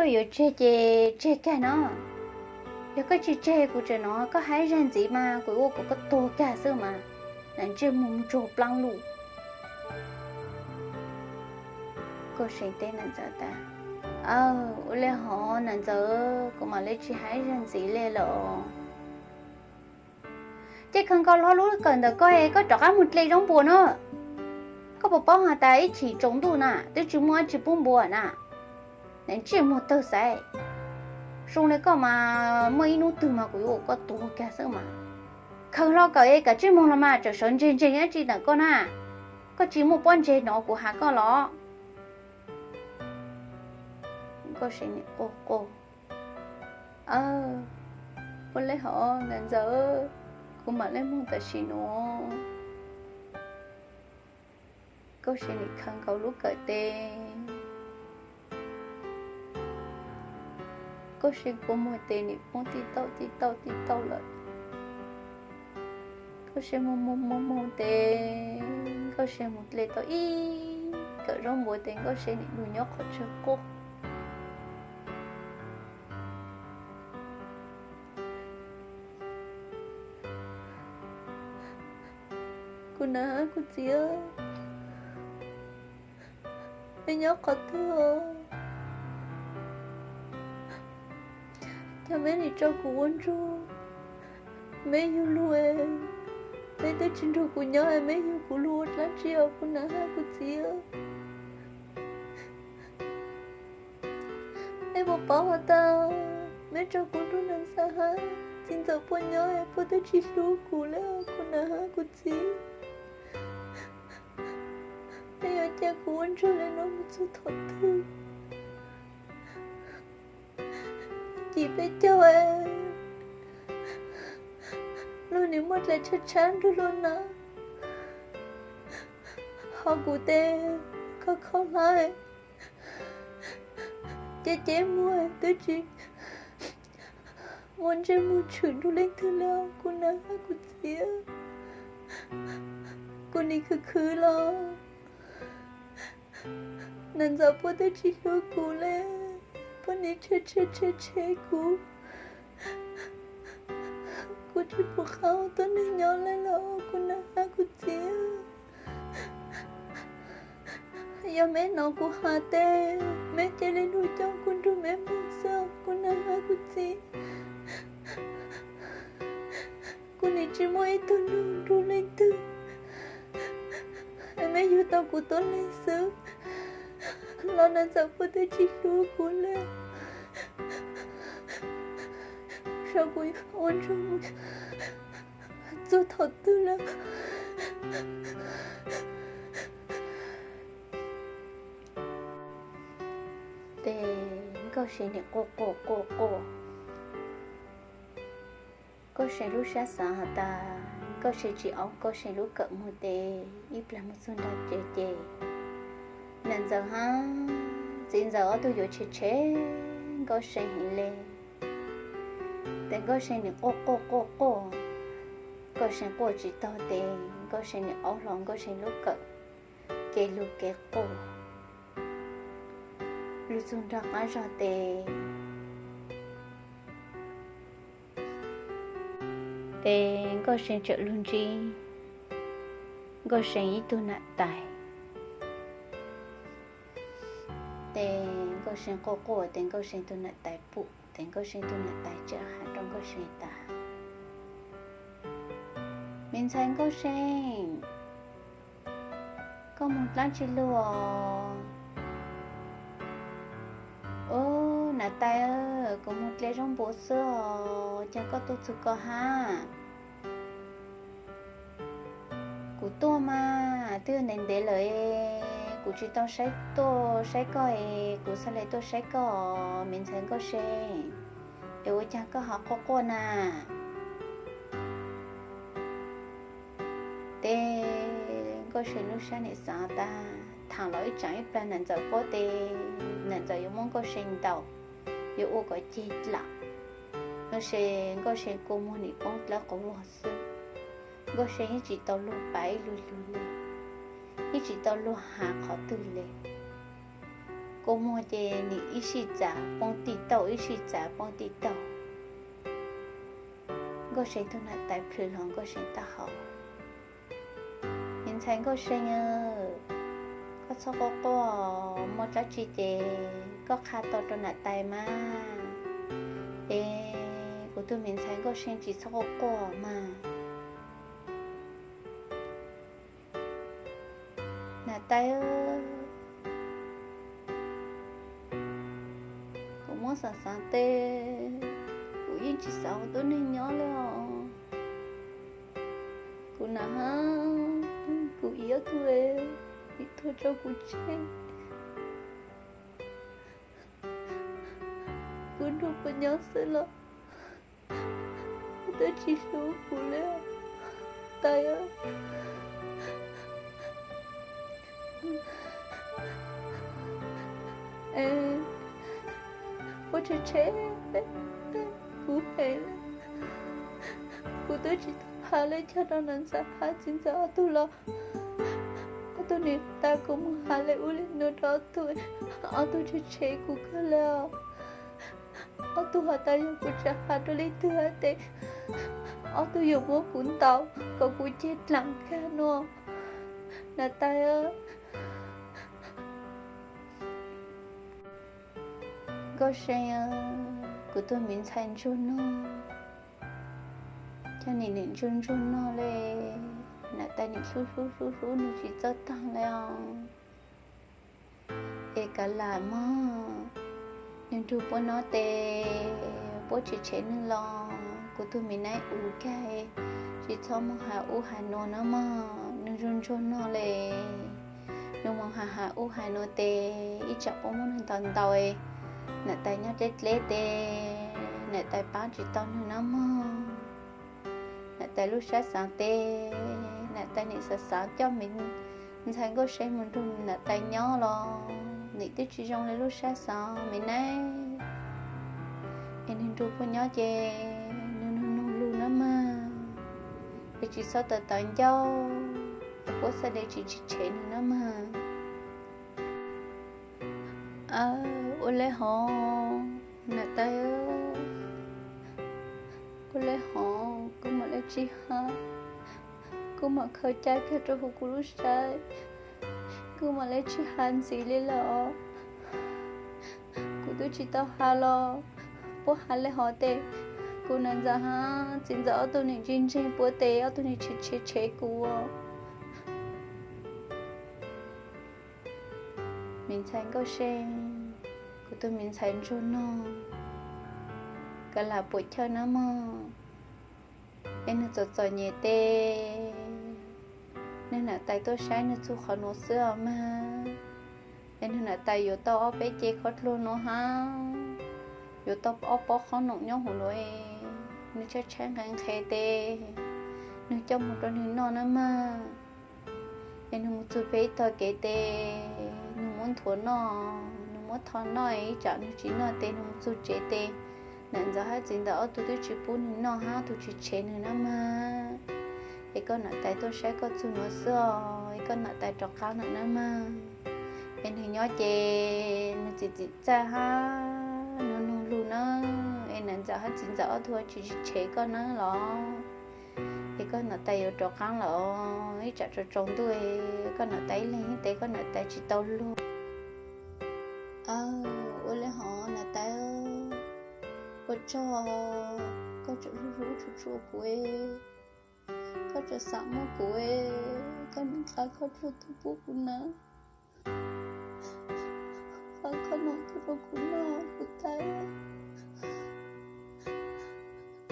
Koj yuav tseg ces tseg kag no. Yog koj tsis tseg kuv tseem hnov koj haib zaj ntxiv mas kuv ua kom koj tuag kag xwb mas. Nas ntsej muag ntsuag plaab lug. Nkauj See teb Nas Ntxawm tas, Aw, ua le hov Nas Ntxawm, kuv mam le tsis haib zaj ntxiv le lawm. Ces khaws nkaus hlo lub kawm ntawm koj es koj rov qab mus dle zaub npua na. Koj puas paub has tas ib chim tsaus ntuj na twb tsis muaj dab tsi pub npua na. Nas ntsej muag tawg xaiv. Zoo li koj mas muaj ib hnub twg mas kuv yuav ua koj tuag kag xwb mas. Khaws hlo kawm es kawm tsij moog los mas tseem sawv ntseg ntseeg dab tsi ntawm koj na. Koj tsis muaj pob ntseg hnov kuv has koj los? Nkauj See nim quaj quaj, Aw, ua le hov Nas Ntxawm, kuv mam le moog tam sim no. Nkauj See nim khaws nkaus lub kawm tes, Nkauj See kua muag tes nim poob tij tauj tij tauj tij tauj lawm. Nkauj See moog moog moog moog tes, Nkauj See mus dle tau ib kawm zaub npua tes Nkauj See nim lug nyob qhov tsawg quaj, Kuv nas hab kuv txiv, meb nyob qhov twg? Cas meb nim tso kuv ua ntsuag? Meb yug lug, meb twb tsis nrug kuv nyob, meb yug kuv lug ua dlaab tsi os kuv nas hab kuv txiv? Meb puas paub has tas meb tso kuv nrug Nas Ntxawm hab txiv ntxawm puab nyob, puab twb tsis hlub kuv le kuv nas hab kuv txiv. Meb yuav cia kuv ua ntsuag le nuav mus txug thaum twg? Ib cim peb caug, luag nim muaj dlej tshab tshab nrug luag na, ho kuv tes kho kho hlab, ceb ceb muag twb tsis muaj ntsej muag tshwm nrug leej twg le kuv nas hab kuv txiv. Kuv nim khwv khwv los Nas Ntxawm puab twb tsis hlub kuv le, puab nim tshev tshev tshev tshev kuv. Kuv tsis pum qab ua tuab neeg nyob le los kuv nas hab kuv txiv. Yog meb nov kuv has tes meb cia li lug coj kuv nrug meb moog xwb kuv nas hab kuv txiv. Kuv nim tsis muaj ib tug nug nrug leej twg, meb yug tau kuv tuab neeg xwb los Nas Ntxawm puab twb tsis hlub kuv le. Saib kuv ua ntsuag txug thaum twg lawm. Tes Nkauj See nim quaj quaj quaj quaj. Nkauj See lub sab xaav has tas Nkauj See tsis au Nkauj See lub kawm muag tes ib plag moog txug nraag ces ces Nas Ntxawm hab txiv ntxawm ob tug yuav tshev tshev Nkauj See heev le. Tes Nkauj See nim quaj quaj quaj quaj, Nkauj See quaj tsis taug tes Nkauj See nim au hlo Nkauj See lub kawm kev lug kev quaj. Lug txug nraag qab zog tes tes Nkauj See txawm lug ntsib Nkauj See ib tug nam tais. Tes Nkauj See quaj quaj tes Nkauj See tug nam tais pum tes Nkauj See tug nam tais txawm has rua Nkauj See tas, Me ntxhais Nkauj See, koj moog dlaab tsi lug os? Ub, nam tais, kuv moog dle zaub npua xwb os, caag koj tuaj txug ko hab? Kuv tuaj mas twb ntev ntev lawm, kuv tsis tau saib tuaj saib koj es kuv xaav le tuaj saib koj, me ntxhais Nkauj See, es ua caag koj ho quaj quaj na? Tes Nkauj See lub sab nim xaav tas thaam los ib tsaam ib plag nam ntxawm puab tes nam ntxawm yuav muab Nkauj See ntaus, yuav ua kom ceg dlaim. Nkauj See, Nkauj See kua muag nim poob dlawb quas vog xwb. Nkauj See yeej tsis tau luag pav ib lug lug le, yeej tsis tau luag has qhov twg le. kua muag ces nim ib sij txav poob tij tauj, ib sij txav poob tij tauj. Nkauj See tus niam tais plhws hlo Nkauj See taub hau. Me ntxhais Nkauj See, koj txhob quaj quaj, muaj dab tsi ces koj qha tau rau niam tais mas. Es kuv tus me ntxhais Nkauj See tsis txhob quaj quaj mas. Niam tais, kuv muab xav xav tes kuv yeej tsis xav ua tib neeg nyob li os. Kuv na, kuv ib ob tug, ib tug tso kuv tseg, kuv nrog puas nyob xwb los twb tsis hlub kuv li tais. Puab tshem tshem kuv heev li. Kuv twb tsis tau has li cas rau niam ntxawm hab txiv ntxawm ob tug los, ob tug niam tais kuv mus has li ub li no rau ob tug, ob tug tshem tshem kuv kawg li os. Ob tug has tas yog kuv tsis has rau leej twg hab tes ob tug yuav muab kuv ntaus kom kuv ceg dlaim kag no. Niam tais, Nkauj See, kuv tus me ntxhais ntsuag no, cov nim nim ntsuag ntsuag no li, niam tais nim hlub hlub hlub hlub nws tsis txawj taag li os. Es kav lam mog, nws nrug puab nyob tes puab tsis tshem nws los kuv tug me nyuam ua kag, tsis txhob moog has ub has nua na mog, nws ntsuag ntsuag no li. Nws moog has has ub has nua tes ib tsam puab muab nws ntaus ntaus, niam tais nyob dleb dleb tes niam tais paab tsis tau nws na mog. Niam tais lub sab xaav tes niam tais nim xav xav coj me ntxhais Nkauj See mus nrug niam tais nyob los nim twb tsis zoo li lub sab xaav me nyuam. Es nws nrug puab nyob ces nws nug nug lug na mog, es tsis txhob tawv tawv ncauj, es puab xaav le tsis tsis tshem nws na mog. Ua le hov niam tais, ua le hov kuv mam le tsis has, kuv mam khaws cai kag rau huv kuv lub saib, kuv mam le tsis has ntxiv li lawm. Kuv twb tsis tau has los puab has le hov tes kuv niam ntxawm hab txiv ntxawm ob tug nim ntsia ntsia puab tes ob tug nim tshem tshem tshem kuv. Me ntxhais Nkauj See, kuv tus me ntxhais ntsuag no, kav lam puam chawj na mog. Es nws txom txom nyem tes nws niam tais tuaj saib nws txug qhov nuav xwb os mog. Es nws niam tais yuav tau ob peb ce khaub dluag nuav hab yuav tau ob pob qhob noom nyob huv nuav, nws tshaib tshaib nqhis nqhis tes nws coj moog rau nws noj na mog. Es nws mus txug pem ib tog kev tes nws muab nthuav noj, nws muab tho noj, ib tsam nws tsis noj tes nws mus txug tsev tes niam ntxawm hab txiv ntxawm ob tug twb tsis pub nws noj hab ob tug tsis tshem nws na mog. Es koj niam tais tuaj saib koj txug nuav xwb os, es koj niam tais rov qaab lawm na mog. Es nws nyob ces nws txiv txim txaij hab nug nug lug na, es niam ntxawm hab txiv ntxawm ob tug tsis tshem koj na los, es koj niam tais yuav rov qaab lawm, ib tsam tsaus tsaus ntuj koj niam tais ib leeg tes koj niam tais tsis tau lug. Ua le hov niam tais, ua tsaug koj tseem hlub hlub tshua tshua kuv, koj tseem xav muab kuv, koj nim qab khaub dluag tuaj pub kuv na, qab khaub noom tuaj rau kuv noj kuv tais.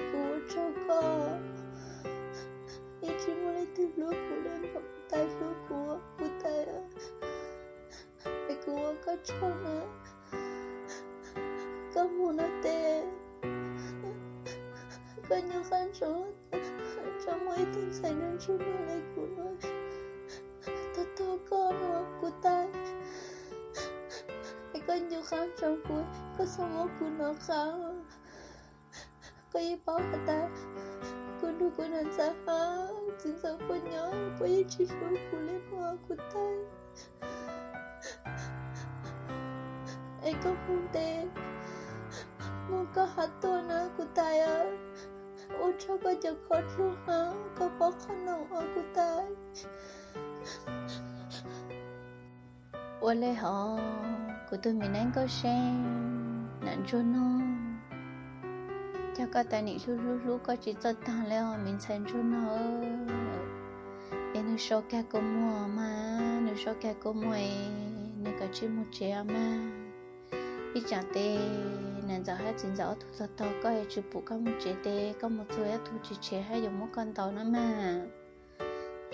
Kuv ua tsaug koj, yeej tsis muaj leej twg hlub kuv li npaum kuv tais hlub kuv, kuv tais. Es kuv ua koj tsaug na, koj moog no tes koj nco qab ntsoov tso muaj ib tug ntxhais nrug ntsug mog le kuv no, tog tog koj no kuv tais. Es koj nco qab ntsoov kuv, koj txhob muab kuv nov qab. Koj yeej paub has tas kuv nrug kuv niam ntxawm hab txiv ntxawm puab nyob puab yeej tsis hlub kuv li no kuv tais. es koj mus ntev, mus koj ho tuaj na kuv tais. Ua tsaug koj cov qhov dluag na, koj pab qhov no os kuv tais. Ua li hov, kuv tus me neeb Nkauj See, nam ntsuag no, cog koj tais nim hlub hlub hlub koj tsis txawj taag le os me ntxhais ntsuag no. Es nws sau kag kua muag mas, nws sau kag kua muag es nws kav tsij mus tsev os mas. Ib tsam tes niam ntxawm hab txiv ntxawm ob tug tog tog koj es tsis pum koj mus tsev tes koj mus txug ob tug tsis tshev hab yuav muab koj ntaus na mas.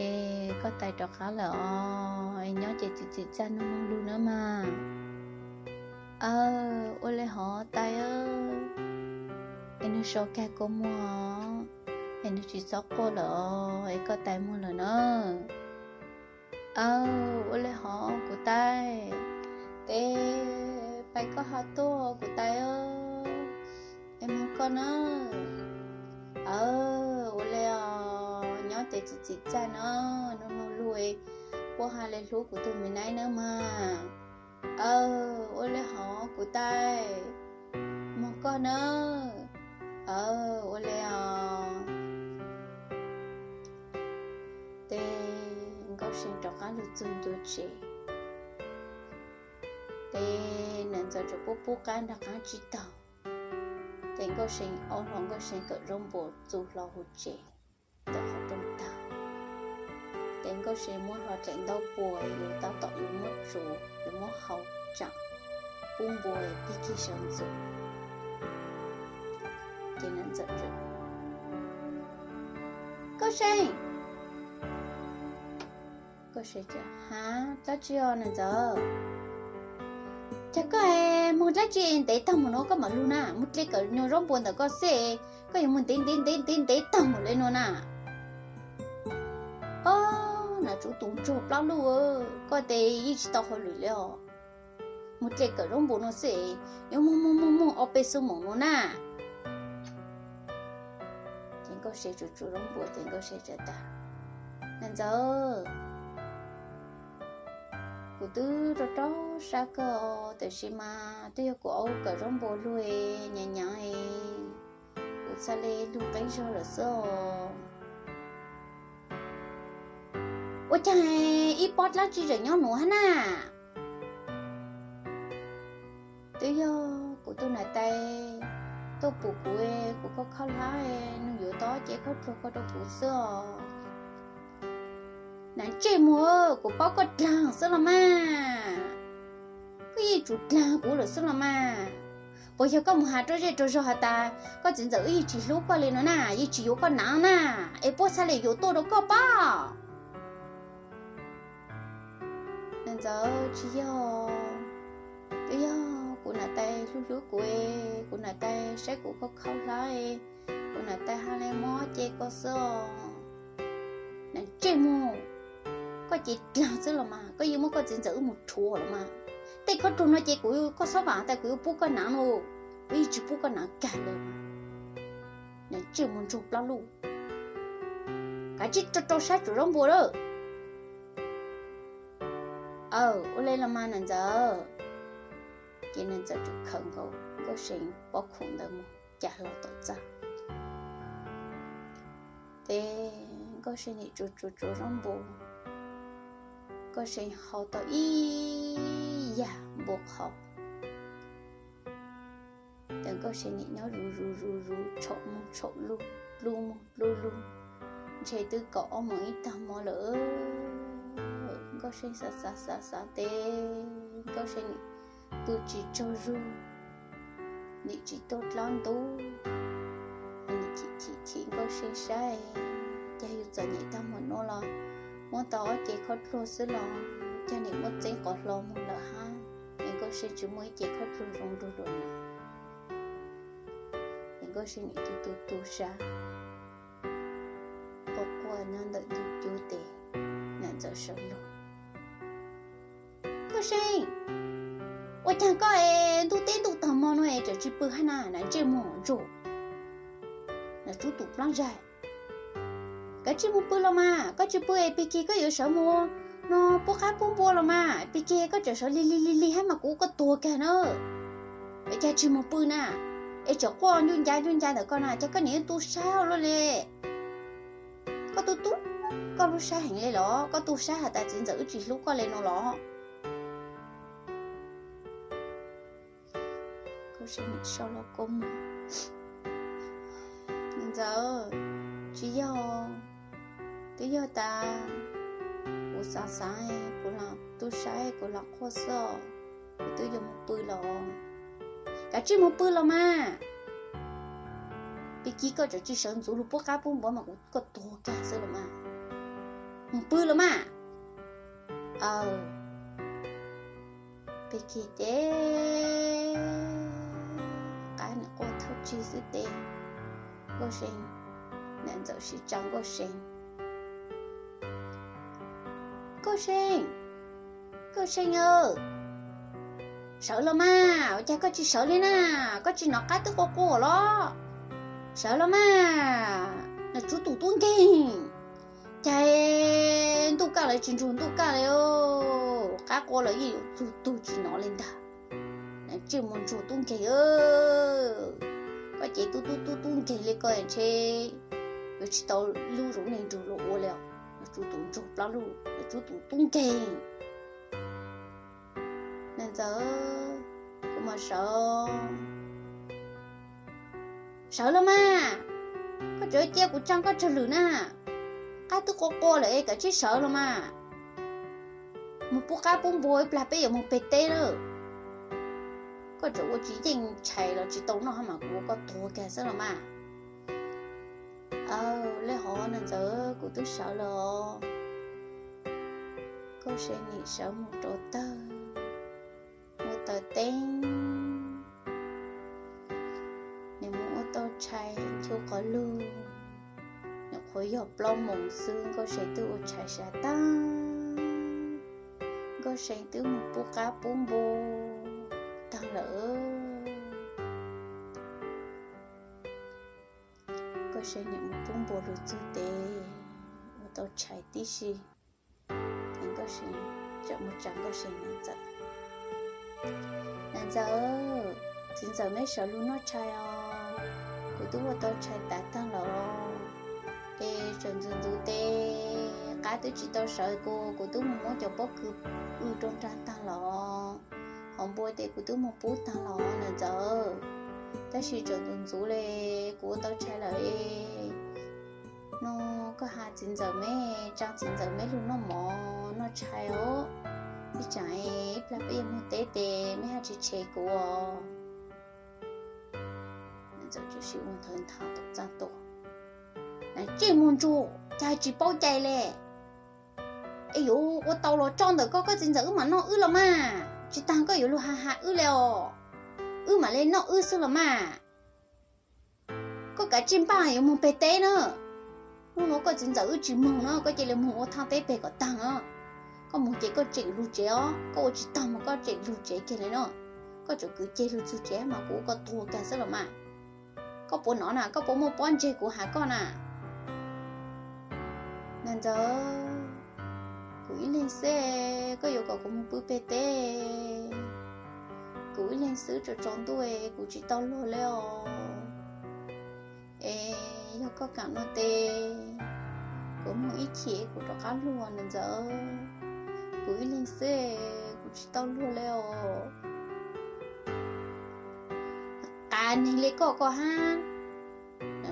Es koj tais rov qab lawm os, es nyob ces txim txim txaj nug nug lug na mas. Aw, ua li hov tais. Es nws sau kag kua muag, es nws tsis txhob quaj lawm os, es koj tais muag lawm na. Aw, ua li hov kuv tais. Tes pais koj ho tuaj kuv tais. Es mus koj na. Aw, ua li os, nyob ces txim txim txaj no, nug nug lug, puab ha le hlub kuv tug me neeb na mas. Aw, ua li hov kuv tais. Mus koj na. Aw, ua li os. Tes Nkauj See rov qab lug txug ncua tsev. Tes niam ntxawm tseem pub pub qab nrug qaab tsib taug. Tes Nkauj See ob hlo Nkauj See kawm zaub npua txug hlo huv tsev ntawm qhov rooj tag. Tes Nkauj See muab hlo dlaim ntaub pua yuav tab tom yuav muab tsuav yuav muab hau tsaam pub npua pig kig sawv ntxuv. Ces niam ntxawm, Nkauj See! Nkauj See, Ha, dlaab tsi os niam ntxawm? Cas koj moog dlaab tsi ntev taag mus nuav koj mam lug na? Moog dle kawm nyuag zaub npua ntawm koj xwb, koj yuav moog ntev ntev ntev ntev ntev taag mus le nuav na. Ob, nam tsuv tus ntsuag plaub luj, koj tes yeej tsis tau hauj lwm le os. Moog dle kawm zaub npua nuav xwb, yuav moog moog moog moog ob peb xuab moos nuav na. Ces Nkauj See tsuav tsuav zaub npua ces Nkauj See txawm tas, Niam ntxawm, kuv twb rau rau sab kawg, tab sis mas twb yog kuv aub kawm zaub npua luag nyaav nyaav, kuv txhaj le lug qeb zog lawm xwb os. Ua caag ib pob dlaab tsi tseem nyob nuav hab na? Twb yog kuv tug nam tais tuaj pum kuv, kuv khaub khaub hlab, nws yuav tau ob cev khaub dluag ko rau kuv xwb os. Nam ntsej muag, kuv paub koj dlaag xwb los mas. Koj yeej tsum dlaag kuv lawm xwb los mas. Puas yog koj mus has rau zej rau zog has tas koj txiv ntxawm wb yeej tsis hlub koj li no na, yeej tsis yuav koj naav na, es puab txhaj le yuav tuaj rau koj pob? Niam ntxawm, tsis yog. Twb yog kuv nam tais hlub hlub kuv, kuv nam tais saib kuv khaub khaub hlab, kuv nam tais has le muab ce ko xwb os. Nam ntsej muag, koj ces dlaag xwb los mas, koj yeej muab koj txiv ntxawm wb mus rhuav los mas. Tej khaub dluag no ces kuv, koj xob vaam tas kuv yuav pub koj naav no, kuv yeej tsis pub koj naav kag li. Nam ntsej muag ntsuag plaub luj, kav tsij rau rau sab tsuav zaub npua lawm. Aw, ua le los mas nam ntxawm. Ces nam ntxawm tsuas khawm nkaus Nkauj See pob khoom ntawd mus ca hlo tom txaj. Ces Nkauj See nim tsuav tsuav tsuav zaub npua, Nkauj See hau tau ib yam npua qhauv. Ces Nkauj See nim nyob zuj zus zuj zus, tshaum moog tshaum lug, dlub moog dlub lug, ntshe twb kaum ob moos ib tag hmo lawm. Nkauj See xav xav xav xav tes Nkauj See nim pw tsis tsaug zug, nim tsis tuaj dlaab ntub. Nim chim chim chim Nkauj See saib, cas yus txom nyem tag npaum nuav los muab tau ob ce khaub dluag xwb los, cas nim muab txeeb qhov hlo moog lawm hab, es Nkauj See tsis muaj ib ce khaub dluag zoo nrug luas na. Es Nkauj See nim tu tu tu sab, quaj quaj nyob ntawm ntug cub tes, nam ntxawm sawv lug. Nkauj See, ua caag koj es ntuj teb ntuj taag hmo nuav es tseem tsis pw hab na, nam ntsej muag ntsuag, nam tsuv tus plaab zaig. Kav tsij moog pw los mas, koj tsis pw es pig kig koj yuav sawv mus No pub qab pub npua los mas, pig kig koj tseem sawv lig lig lig lig hab mas kuv ua koj tuag kag na. Es cas tsis mus pw na, es tseem quaj ncuj ncav ncuj ncav ntawm koj na, cas koj niam yeej tu sab ua luaj li. Koj tu tu koj lub sab heev li los, koj tu sab has tas txiv ntxawm wb tsis hlub koj li no los? Koj se nim sau los koj mus. Ntxawm, tsis yog, twb yog tas kuv xav xav, kuv los tu sab kuv los quaj xwb, kuv twb yuav mus pw los. Kav tsij mus pw los mas. Pig kig koj tseem tsis sawv ntxuv lug pub qab pub npua mas kuv ua koj tuag kag xwb los mas. Mus pw los mas. Aw, pig kig ces qab nim quaj thawj tsig xwb tes Nkauj See, niam ntxawm sib tsa Nkauj See. Nkauj See, Nkauj See aw, sawv los mas, ua cas koj tsis sawv li na? Koj tsis hnov qab twb quaj quaj los? Sawv los mas, niag tsuv tus tub nkeeg, cas ntuj kaj los tsis ntsuag ntuj kaj li, qab quaj los yeej yuav txug tug tsis hnov li ntag. Niag tseem mus ntsuag tub nkeeg, koj ces tub tub tub tub nkeeg li koj ntshe yuav tsis tau lub zoo neeg nrug luag ua li os. Niag tsuv tus ntsuag plab lug, niag tsuv tus tub nkeeg. Niam ntxawm, kuv mam sawv. Sawv los mas, koj tseem cia kuv tsa koj tsawg lwm na. Qab twb quaj quaj lawm es kav tsij sawv los mas. Mus pub qab pub npua ib plag peb yuav mus pem teb lawm. Koj tseem ua tsis yeej tshais los tsis tau noj hab mas kuv ua koj tuag kag xwb los mas. Aw, le hov niam ntxawm, kuv twb sawv lawm os. Nkauj See nim sawv mus rau tawg, ua taws teeb, nim mus ua tau tshais nchuav qhov lug. Nyuam qhuav yog plaub moos xwb Nkauj See twb ua tshais sawv tag. Nkauj See twb mus pub qab pub npua tag lawm. Nkauj See nim mus pub npua lug txug tes, ua tau tshais tib si. Ces Nkauj See txawm mus tsa Nkauj See niam ntxawm. Niam ntxawm, txiv ntxawm meb sawv lug noj tshais os. Kuv twb ua tau tshais tas tag lawm. Es tseem ntxuv ntxuv tes qab twb tsis tau sawv kuv, kuv twb mus muab cov pob kws pw rau nrag tag lawm. Hauv npua tes kuv twb mus pub tag lawm niam ntxawm. Tab sis tseem ntxuv ntxuv li, kuv ua tau tshais lawm es no koj has txiv ntxawm meb, tsa txiv ntxawm meb lug noj mov noj tshais os. Ib tsam ib plag peb yuav mus teb tes mej haj tsis tshev kuv os. Niam ntxawm tsuas sib ua nthawv nthav tom txaj tuaj. Niag tseem mus ntsuag, cas tsis paub cai li. Es yuav ua tau los tso ntawm koj, koj txiv ntxawm wb mam noj wb los mas. Tsis tas koj yuav lug has has wb li os. Wb mam li noj wb xwb los mas. Koj kav tsij npaj yuav moog peg teb na. Hnub no koj txiv ntxawm wb tsis moog na, koj cia li moog ua thaaj teb peg kom taag na. Koj moog ces koj tseem lug tsev os, koj ua tsis taag mas koj tseem lug tsev kiag li na. Koj tseem kwv ceg lug txug tsev mas kuv ua koj tuag kag xwb los mas. Koj puas nov na, koj puas muaj pob ntseg kuv has koj na? Niam ntxawm, kuv ib leeg xwb, koj yuav kom kuv moog pw peg teb? Kuv ib leeg xwb, tsaus tsaus ntuj kuv tsis tau luag li os. Es yog koj kam no tes kuv moog ib chim kuv rov qab luag niam ntxawm. Kuv ib leeg xwb, kuv tsis tau luag li os. Qas neeg li koj koj hab,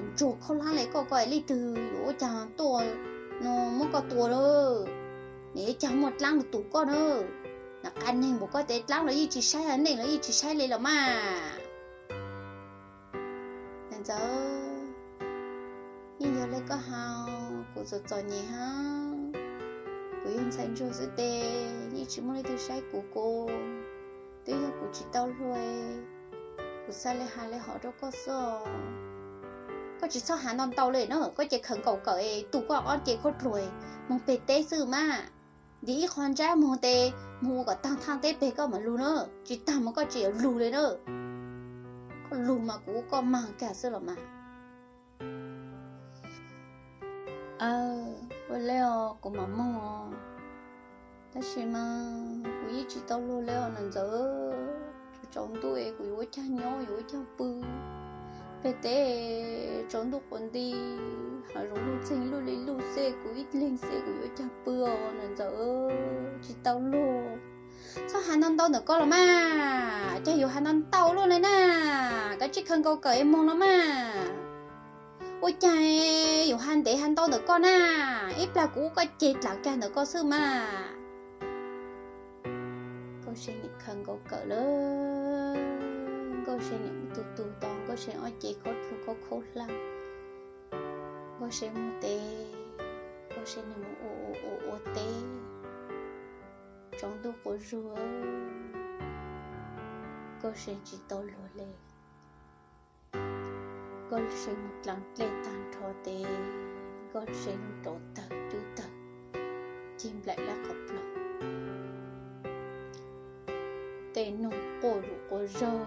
ntsuag khaub hlab li koj koj leej twg yuav ua caag tuaj no muab koj tua lawm. Nim caag muaj dlaab lug tus koj na. Qas neeg npaum koj tes dlaab los yeej tsis saib, neej los yeej tsis saib li los mas. Niam ntxawm, yeej yog li koj has, kuv txom txom nyem hab. Kuv yog ntxhais ntsuag xwb tes yeej tsis muaj leej twg saib kuv, kuv twb yog kuv tsis tau luag. Kuv xav li has li hov rau koj xwb os. Koj tsis txhob has ntau ntau li na, koj ces khaws nkaus kawm es tu koj ob ce khaub dluag moog peg teb xwb mas. Ntim ib qho ntsab moog tes moog ua kom taag thaaj teb peg koj mam lug na, tsis taag mas koj tseem yuav lug li na. Koj lug mas kuv ua koj maag kag xwb los mas. Aw, ua li os, kuv mam moog os. Tab sis mas kuv yeej tsis tau luag li os niam ntxawm. Tsaus ntuj es kuv yuav ua caag nyob yuav ua caag pw? Peg teb tsaus ntuj quas nti, hav zoov luj txeeg luj li luj xwb, kuv ib leeg xwb kuv yuav ua caag pw os niam ntxawm? Tsis tau luag. Txhob has ntau ntau ntawm koj los mas, caag yus has ntau ntau luaj le na. Koj tsis khaws nkaus kawm es moog los mas. Ua caag yus has ntev has ntau ntawm koj na, ib plag kuv ua koj ceg dlaam kag ntawm koj xwb mas. Nkauj Se nim khaws nkaus kawm lawm, Nkauj Se nim ua tug tug tau Nkauj Se ob cev khaub dluag khaub khaub hlab. Nkauj Se muag teb, Nkauj Se nim mus ua ua ua ua teb. Tsaus ntuj quas zug, Nkauj Se tsis tau luag le. Nkauj Se mus dlaam dlej taag nrho tes Nkauj Se lug rauv tawg cub tawg, cig nplaim lawv qhov plawg. Tej noog quaj zuj quas zog,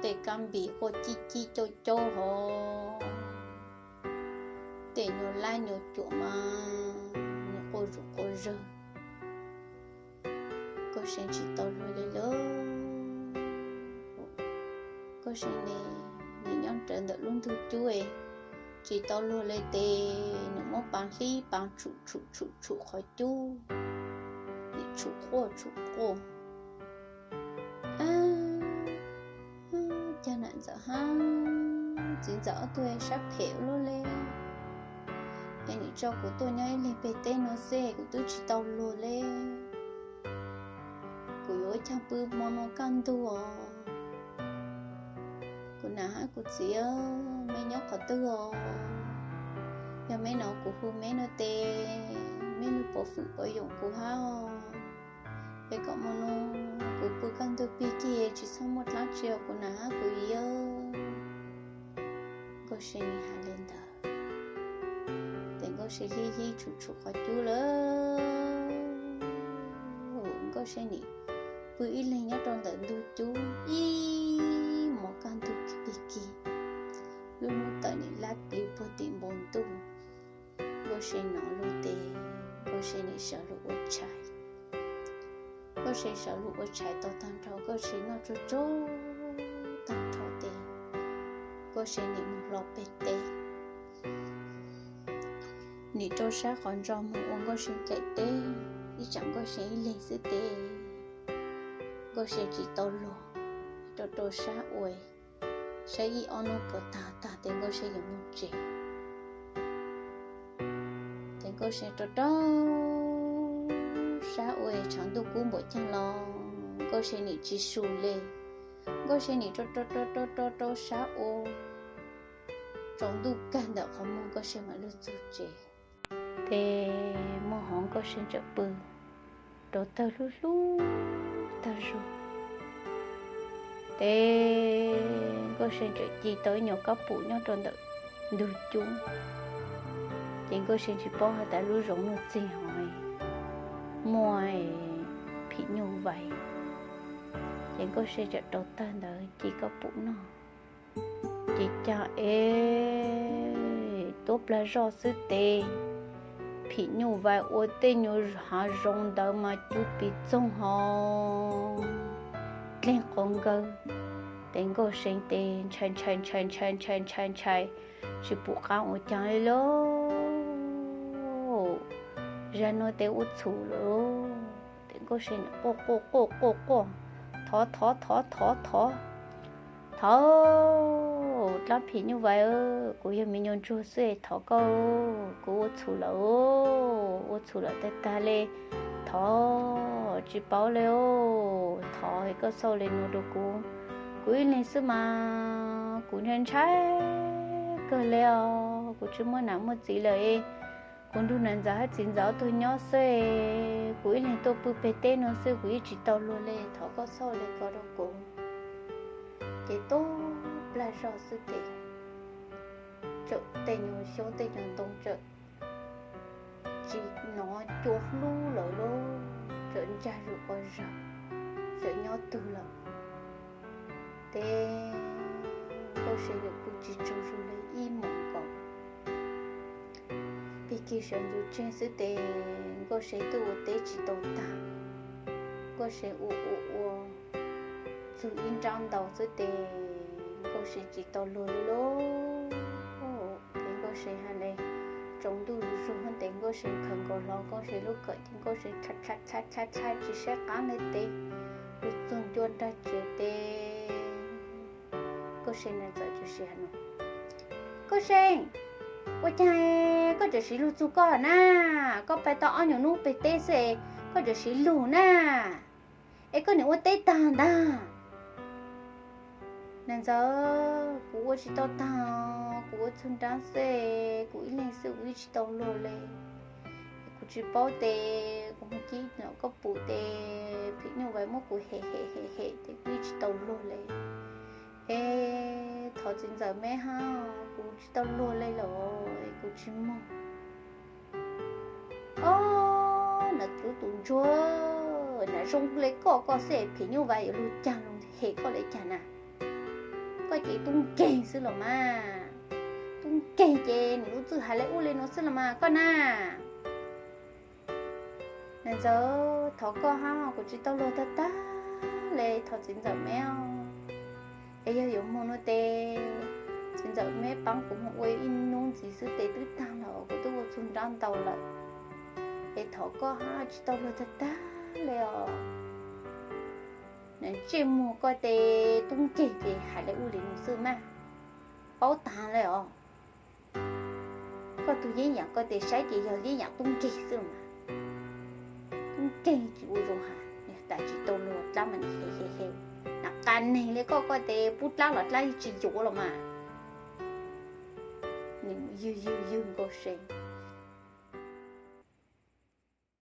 tej kab npis quaj cib cib caub caub hov, tej nyuas lab nyuas cuam mas nws quaj zuj quas zog. Nkauj Se tsis tau luag li lawm. Nkauj Se ne, nws nyob rawv ntawm lub ntug cub, tsis tau luag li tes nws muab paav hlib paav tshum tshum tshum tshum qhov cub, nim tshum quaj tshum quaj. Caag nam ntxawm hab txiv ntxawm ob tug sab phem ua luaj le, es nim tso kuv tuaj nyob ib leeg peg teb nuav xwb kuv twb tsis tau luag le. Kuv yuav ua caag pw hmo nuav kaj ntug os? Kuv nam hab kuv txiv, meb nyob qhov twg os? Yog meb nov kuv hu meb nuav tes meb lug pov fwm pov yoom kuv hab os. Es kom hmo nuav kuv pw kaj ntug pig kig tsis txhob muaj dlaab tsi os kuv nam hab kuv yawg. Nkauj Se nim has le ntawd, tes Nkauj Se hlib hlib tshum tshum qhov cub lawm. Nkauj Se nim pw ib leeg nyob rau ntawm ntug cub ib hmos kaj ntug pig kig, lub hnub tawm nim lab plig puag tim npoo ntuj. Nkauj Se nov lug tes Nkauj Se nim sawv lug ua tshais. Nkauj Se sawv lug ua tshais tau taag nrho Nkauj Se noj tsuag tsuag taag nrho tes Nkauj Se nim mus hlo peg teb. Nim rau sab qhov ntso moog ua Nkauj Se dlaim teb, ib tsam Nkauj Se ib leeg xwb tes Nkauj Se tsis tau luag, rau rau sab ua, saib ib ob nub puas taag taag tes Nkauj Se yuav moog tsev. Tes Nkauj Se rau rau sab ua, tshav ntuj kub npaum caag los Nkauj Se nim tsis su le. Nkauj Se nim rau rau rau rau rau sab ua, tsaus ntuj kag ntawm qhov muag Nkauj Se mam lug txug tsev. Tes muaj hov Nkauj Se txawm pw rau tawg hlub hlub tag zug. Tes Nkauj Se txawm ci tau ib nyuas kab pum nyob rau ntawm ntug cub. Ces Nkauj Se tsis paub has tas lub zoov nuav txig hov muaj phim nyuj vais. Ces Nkauj Se txawm rau tawg ntawd ci kab pum noj. Ces caag es tuab plag zoj xwb tes phim nyuj vais ua tej nyuag hav zoov ntawd mas cub pis txoog hov dleeg quas nkawg. Tes Nkauj Se tes ntshai ntshai ntshai ntshai ntshai ntshai ntshai, tsis pum qaab ua caag li lauj. Zag nuav tes ua txhum lawm. Tes Nkauj Se quaj quaj quaj quaj quaj, thov thov thov thov thov, thov, dlaab phim nyuj vais, kuv yog me nyuam ntsuag xwb, thov koj, kuv ua txhum lawm, ua txhum lawm tag tag le, thov, tsis paub le, thov koj xauj le nuav rau kuv. Kuv ib leeg xwb mas kuv ntshai ntshai kawg le os, kuv tsis muaj nam muaj txiv lawm. Kuv nrug nam ntxawm hab txiv ntxawm ob tug nyob xwb, kuv ib leeg tuaj pw peg teb nuav xwb, kuv yeej tsis tau luag le, thov koj xauj le ko rau kuv. Ces tuab plag zog xwb tes txawm tej nyuag xyoob tej nyuag ntoo txawm tsis nov cua hlub lawm lauj, txawm ntsag zuj ua zog, txawm nyob tug lawm. Tes Nkauj Se yuav pw tsis tsaug zug li ib mos nkaus. Pig kig sawv ntxuv tseg xwb tes Nkauj See twb ua teb tsis tau tag, Nkauj See ua ua ua txug ib nrab ntau xwb tes Nkauj See tsis tau luag li lauj. Ces Nkauj See ha le tsaus ntuj zuj zus tes Nkauj See khaws nkaus hlo Nkauj See lub kawm ces Nkauj See dlha dlha dlha dlha tsis saib qab li tes lug txug ncua nraag tsev tes Nkauj See na txawm tshwm sim hais no, Nkauj See, ua caag koj tseem siv lug txug koj na? Koj pais tau ob nyuag nub pem teb xwb es koj tseem siv lug na, es koj nim ua teb tag ntag. Nam ntxawm, kuv ua tsis tau tag, kuv ua txug nrab xwb, kuv ib leeg xwb kuv yeej tsis tau luag le. Kuv tsis paub tes kuv moog cib koj pum tes phim nyuj vais muab kuv hem hem hem hem tes kuv yeej tsis tau luag le. Es thov txiv ntxawm meb hab, kuv tsis tau luag le los kuv tsis moog. Ob, nam tub tus ntsuag, nam zoo le koj, koj xwb phim nyuj vais yuav lug caag lug hem koj le caag na? Koj ces tub nkeeg xwb los mas. Tub nkeeg ces nws lub txwj hais le ub le nuav xwb los mas koj na. Nam ntxawm, thov koj hab, kuv tsis tau luag tag tag le, thov txiv ntxawm meb os. Es yog yuav moog nuav tes txiv ntxawm meb paab kuv moog ua ib nub ntxiv xwb tes twb tag lawm, kuv twb ua txug nrab ntau lawm. Es thov koj hab, tsis tau luag tag tag le os. Nam ntsej muag koj tes tub nkeeg ces hais le ub le nuav xwb mas. Paub taag le os. Koj tug yeeb yam koj tes saib ces yog yeeb yam tub nkeeg xwb mas. Tub nkeeg tsis ua zoo has, tas tsis tau luag dlaab mas nim he he he. Nam qas neeg le koj, koj tes pub dlaab los dlaab tsis yuav los mas. Nim ywg ywg ywg Nkauj See.